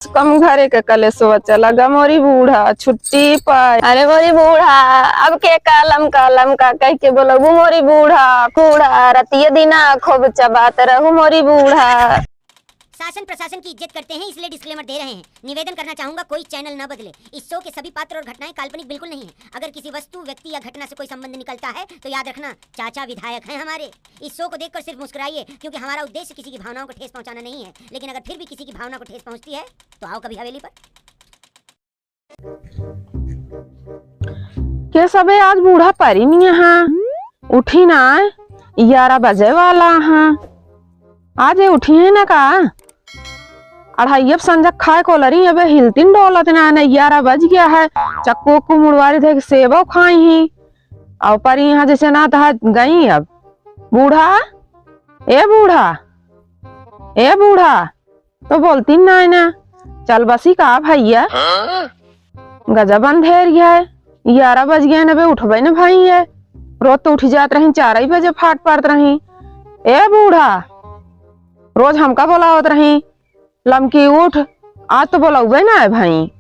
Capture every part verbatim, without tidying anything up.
कम घरे के कलेसवा, चला गा मोरी बूढ़ा छुट्टी पाए। अरे मोरी बूढ़ा, अब के कालम कालम का कह के बोलबू मोरी बूढ़ा। बूढ़ा रतिया दिना खूब चबात रहू मोरी बूढ़ा। शासन प्रशासन की इज्जत करते हैं, इसलिए डिस्क्लेमर दे रहे हैं। निवेदन करना चाहूंगा, कोई चैनल न बदले। इस शो के सभी पात्र और घटनाएं काल्पनिक बिल्कुल नहीं है। अगर किसी वस्तु, व्यक्ति या घटना से कोई संबंध निकलता है तो याद रखना, चाचा विधायक हैं हमारे। इस शो को देखकर सिर्फ मुस्कुराइए, क्योंकि हमारा उद्देश्य किसी की भावनाओं को ठेस पहुंचाना नहीं है। लेकिन अगर फिर भी किसी की भावना को ठेस पहुंचती है तो आओ कभी हवेली पर। के सबे आज बूढ़ा परी नहीं है, उठी ना, ग्यारह बजे वाला है, आज ये उठी है ना का? अढ़ाई अब संझा खाए को लरी, अबे हिलतिन डोलत ना, ना ग्यारह बज गया है। चक्कू उक्कू मुड़वारी धइ के सेबो खाई ही। और परी यहाँ जैसे ना तहा गई अब। बूढ़ा, ए बूढ़ा, ए बूढ़ा, तो बोलती ना है ना। चल बसी का भैया? गजब अंधेर है, ग्यारह बज गए ना बे, उठबे ना भाई है। रोज तो उठी जात रही, चार ही बजे फाट पड़त रही। ए बूढ़ा, रोज हमका बोलावत रही, लमकी उठ, आज तो बोलउबे ना है भाई।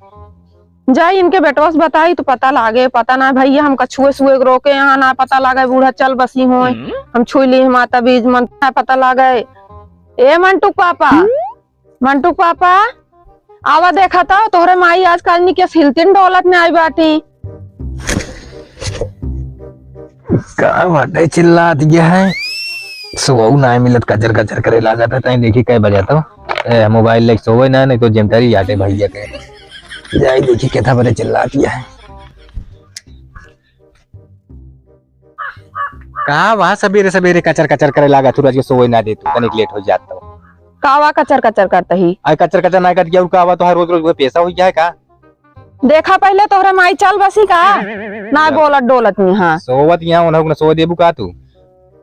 जाई इनके बेटवा से बताई तो पता लागे, पता ना भैया हमका छुए छुए के रोके यहाँ ना पता लागे, बूढ़ा चल बसी होए, हम्म। हम छुई ली माता बीज मन ना पता लागे। ए मंटू के पापा, मंटू के पापा, आवा देखा तो तोहरे माई आजकल निके हिलतिन डोलत ना आई बाटी। का बाटे चिल्लात गया है? सोवउ नाहीं मिलत, कचर कचर करे लागत है। तईं देखी कै बजे तो, ए, मोबाइल लेके सोवे ना, नहीं तो जिम्मेदारी आटे भैया के। जाई देखी केथा बजे चिल्लात गया है। का वा सबेरे सबेरे कचर कचर करे लागत हू, रोज के सोवे ना दे तू, तनिक लेट हो जात तो। का वा कचर कचर करत ही? आई कचर कचर ना करत गया, और का वा तोहार रोज रोज के पेशा हो गया है का? देखा पहिले तोहरे माई चल बसी का? ना चल। बोलत डोलत नहीं, हाँ। सोवत यहाँ उन्हें न सोवे देबू का तू?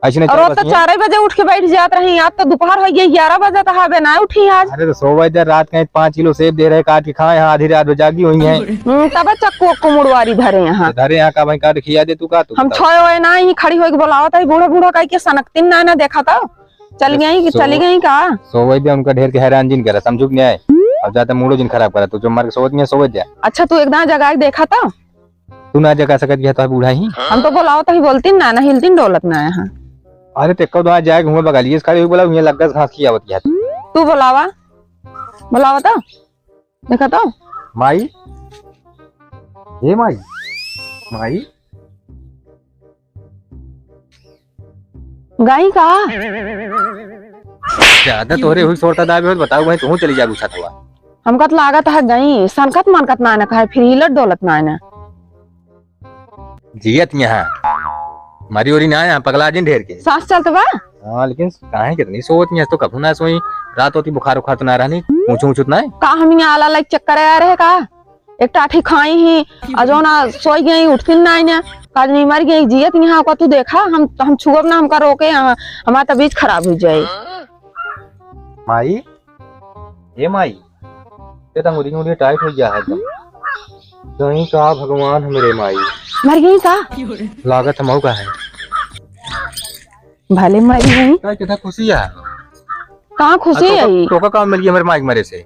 ऐसे नहीं और चल रोज तो बसी है। चार ही बजे उठ के बैठ जात रही, आज तो दोपहर हो गई, ग्यारह बजे तो हबे ना उठी आज। अरे तो सोवे दे, रात का पाँच किलो सेब दे रहे काट के खाए, यहाँ आधी रात में जागी हुई है। हम्म, तबे चक्कू उक्कू मुड़वारी धरे यहाँ। तो धरे यहाँ का भाई काट खिया दे तू का तू हम बताओ। छोए ओए ना ही खड़ी होके बोलावत है, बूढ़ा बूढ़ा कह के सनकतिन ना, ना देखा तो। चल तो गई कि सो-, चली गई का? सोवे दे उनका ढेर के हैरान जिन करा, समझू कि नहीं आए? अब ज्यादा मूडो जिन खराब करा, तू जो मार के सोवत नहीं है, सोवे दे। अच्छा, तू एक दाना जगा के देखा तो? तू ना जगा सकत गया तो बूढ़ा ही। हम तो बोलावत ही बोलती ना, ना हिलती डोलत ना है। अरे ते कब वहाँ जाए घूमे बगालिए, खाली हुई बोला, हुई लग्गस घास खियावत गया। तू बोलावा, बोलावा तो, देखा तो। माई, ए माई, माई। गई का? ज्यादा तोहरे हुई सोरता दाबे होत, बताओ भाई, तू चली जाबू छतवा। हमका तो लागत है गई, सनकत मनकत ना ना कहे, फिर हिलत डोलत ना ना। जियत यहाँ। मरी ओरी ना यहाँ, पगला जिन ढेर के। सांस चलत बा? हाँ, लेकिन काहे कितनी सोवत यहाँ तो कभू ना सोई। रात होती बुखार उखार तो ना रहनी, ऊँचू ऊँचू तो ना है। का हम यहाँ आला लाइक चक्कर आ रहे का? एक टाठी खाई ही, आ जो ना सोई गई, उठती ना ना। काजनी मर गई, जियत यहाँ का तू देखा, हम, हम छुअब ना, हमका रोके यहाँ, हमार तबीयत खराब हो जाए। माई, ए माई, ये तो मुड़ी मुड़ी टाइट हो गया है एकदम। कहीं का भगवान हमरे माई। मर गई का? लागत हम का है। भले मर गई। का कितना खुशी है। कहाँ खुशी आ, तोका, है? तोका का मिल गया हमरे माई के मरे से?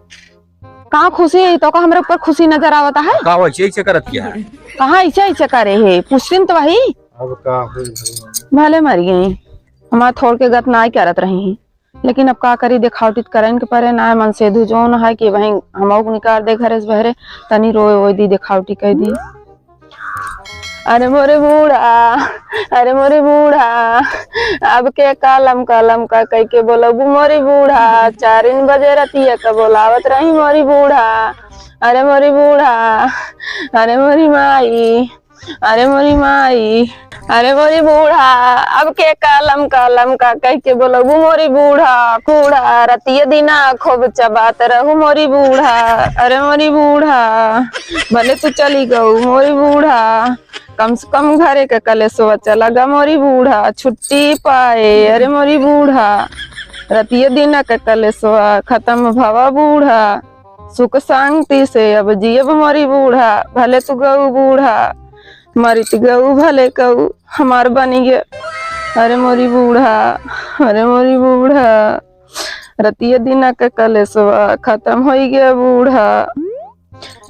कहाँ खुशी है? तोका हमरे ऊपर खुशी नजर आवता है? का वैसे ऐसे करत क्या है? कहाँ ऐसे ऐसे करे है? पूछतीन तो वही। अब का होई भगवान। भले मर गई। हमार थोड़ के गत ना करत रही। लेकिन अब का करी, देखावटी त करन के परे ना, मन सेधु जौन है कि वहीं हमऊ के निकार दे घरे से बहरे, तनी रोए ओए दी, देखावटी कह दी। अरे मोरे बूढ़ा, अरे मोरे बूढ़ा, अब के कालम कालम का कह के बोलबू मोरी बूढ़ा, चारिन बजे रतिया का बोलावत रही मोरी बूढ़ा। अरे मोरी बूढ़ा, अरे मोरी माई, अरे मोरी माई, अरे मोरी बूढ़ा, अब के कालम कालम का कह के बोलबू मोरी बूढ़ा। बूढ़ा, रतिया दिना खूब चबात रहू मोरी बूढ़ा। अरे मोरी बूढ़ा, भले तू चली गऊ मोरी बूढ़ा, कम से कम घरे के कलेसवा चला गा मोरी बूढ़ा, छुट्टी पाए। अरे मोरी बूढ़ा, रतिया दिना के कलेसवा खत्म भवा बूढ़ा, सुख शांति से अब जियब मोरी बूढ़ा, भले तू गऊ बूढ़ा, मरित गऊ भले कऊ हमार बनी गे। अरे मोरी बूढ़ा, अरे मोरी बूढ़ा, रतिया दिना का कलेसवा खतम होइ गया बूढ़ा।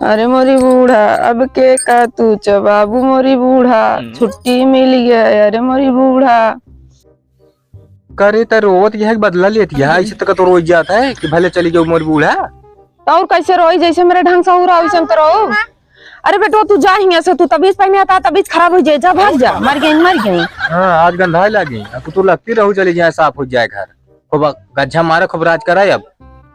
अरे मोरी बूढ़ा, अब के का तू चबाबू मोरी बूढ़ा, छुट्टी मिल गया, अरे मोरी बूढ़ा। करे त रोवत यह बदला लेत यह, ऐसे तक तो रोई जात है कि भले चली जाऊ मोरी बूढ़ा। तो और कैसे रोई, जैसे मेरे ढंग से हो रहा वैसे तो रो। अरे बेटवा, तू जा हियां से, तू तबीयत पहने आता, तबीयत खराब हो जाए, जा भाग जा, मर गई, मर गई। हाँ, आज गंधाए लागी, अब तू लगती रहू चली जाए, साफ हो जाए घर। खूब गज्जा मारे, खूब राज कराए। अब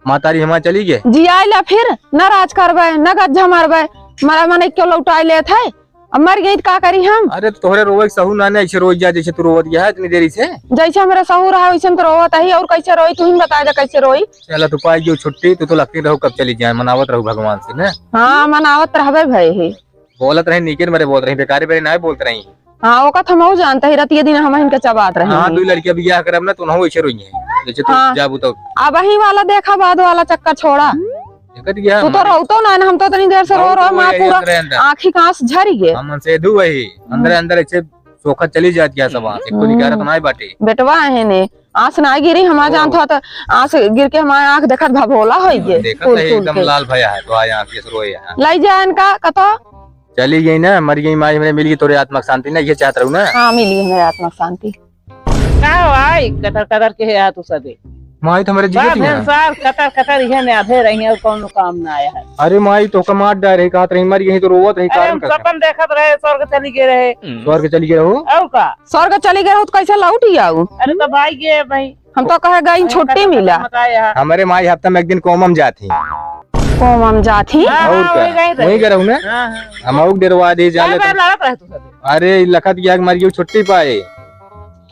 मातारी हमार चली गए। जियाइला फिर न राज करबे, न गज्जा मारबे, मरा मने क्यों लौटाए लेत है? अब मर गई त का करी हम? अरे तो तोहरे रोवे के सहू ना, ऐसे रोज जा जैसे तू रोवत गया है इतनी देरी से। जैसे हमरे सहू रहा वैसे हम तो रोवत ही, और कैसे रोई? तू ही बता दे कैसे रोई। चला तू पाई जो छुट्टी, तू तो लगती रहू कब चली जाए, मनावत रहू भगवान से ना। हाँ, मनावत रहबे भई ही। बोलत रही नीके मरे बोलत रही, बेकारी बेरी ना बोलत रही। हाँ, ओका तो हमहू जानत ही, रतिये दिन हम इनके चबात रहे हाँ, हैं। दू लड़कियां बियाह करब ना, तो उनहू ऐसे रोई हैं, जैसे तू हाँ। जाबू तो। अब वही वाला देखा, बाद वाला चक्कर छोड़ा। देखत गया तू तो हमारे रहतो ना, हम तो इतनी देर से रो बहुत रो, वो माँ है पूरा अंदर अंदर। आँखी का आंस झरी गए। हम मन से दू वही, अंदर हम्म। अंदर ऐसे सोखत चली जात गया सब आंस, एक तो निकारत हम्म। ना बाटे। बेटवा है ने, आंस ना गिरी, हमार ओ। जानत हो तो आंस गिर के हमार आँख देखत भभोला होइ गए, देखत फूल है फूल एकदम के। लाल भया है, तो आया आंख जैसे रोए है। लाई जा इनका कतो। चली गई ना, मर गई माई, हमरे मिल गई तोरे आत्मा के शांति ना, ये चाहत रहू ना। हाँ, मिली हमरे आत्मा के शांति। का हो आई, कतर कतर के है तू सदे। माई तो हमरे बा जियत ही हैं। भेनसार कतर कतर इहे ने आधे रही और कौनो काम ना आया है। अरे माई तो का मार डाल रही, कहत रही मर गई तो रोवत रही, अरे कारण हम का? सपन देखत रहे, स्वर्ग चली गए रहे। स्वर्ग चली गए हो? और का? स्वर्ग चली गए हो तो कैसे लौट ही आऊ? अरे तो भाई गए भाई। हम तो कहे गई अरे छुट्टी कतर मिला। कतर मत आया है। हमरे माई हफ्ता में एक दिन कोमम जात ही। कोमम जात ही? हाँ, और हाँ, का? वही गए रहे। वही गए रहू ना? हाँ, हाँ। हम आउक डेरवा दे, जा कई लेता। बार लड़त रहे तू सदे? अरे, लखत गया कि मर गई, छुट्टी पाए।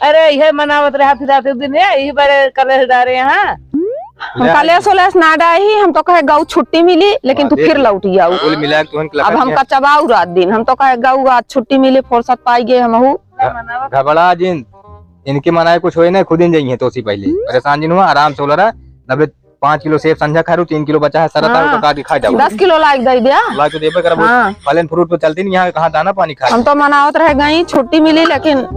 अरे, इहे मनावत रहा फिर रात दिन, ये, यही बारे कलेश डारे यहाँ। हम ले कलेश उलेश ना डाही, हम तो कहे गऊ छुट्टी मिली, लेकिन हाँ, तू देख फिर ले। लौट जाऊ। कुल मिला के तुहन के अब लखत हम गया। कचबाऊ रात दिन, हम तो कहे गऊ आज छुट्टी मिली, फुर्सत पाई गए हमहू। घ-, घबरा जिन, इनके मनाए कुछ होए ना, खुद ही जाइए तो उसी पहले। परेशान जिन हुआ, आराम से बोला रहा, तबे पाँच किलो सेब संझा खा रू, तीन किलो बचा है, सरत हाँ। तो काट के खा जाओ। दस किलो लाग दे दिया। लाग तो देबे करबो। हाँ। फल and fruit तो चलती नहीं यहाँ, कहाँ दाना पानी खा हम तो मनावत रह गई, छुट्टी मिली, लेकिन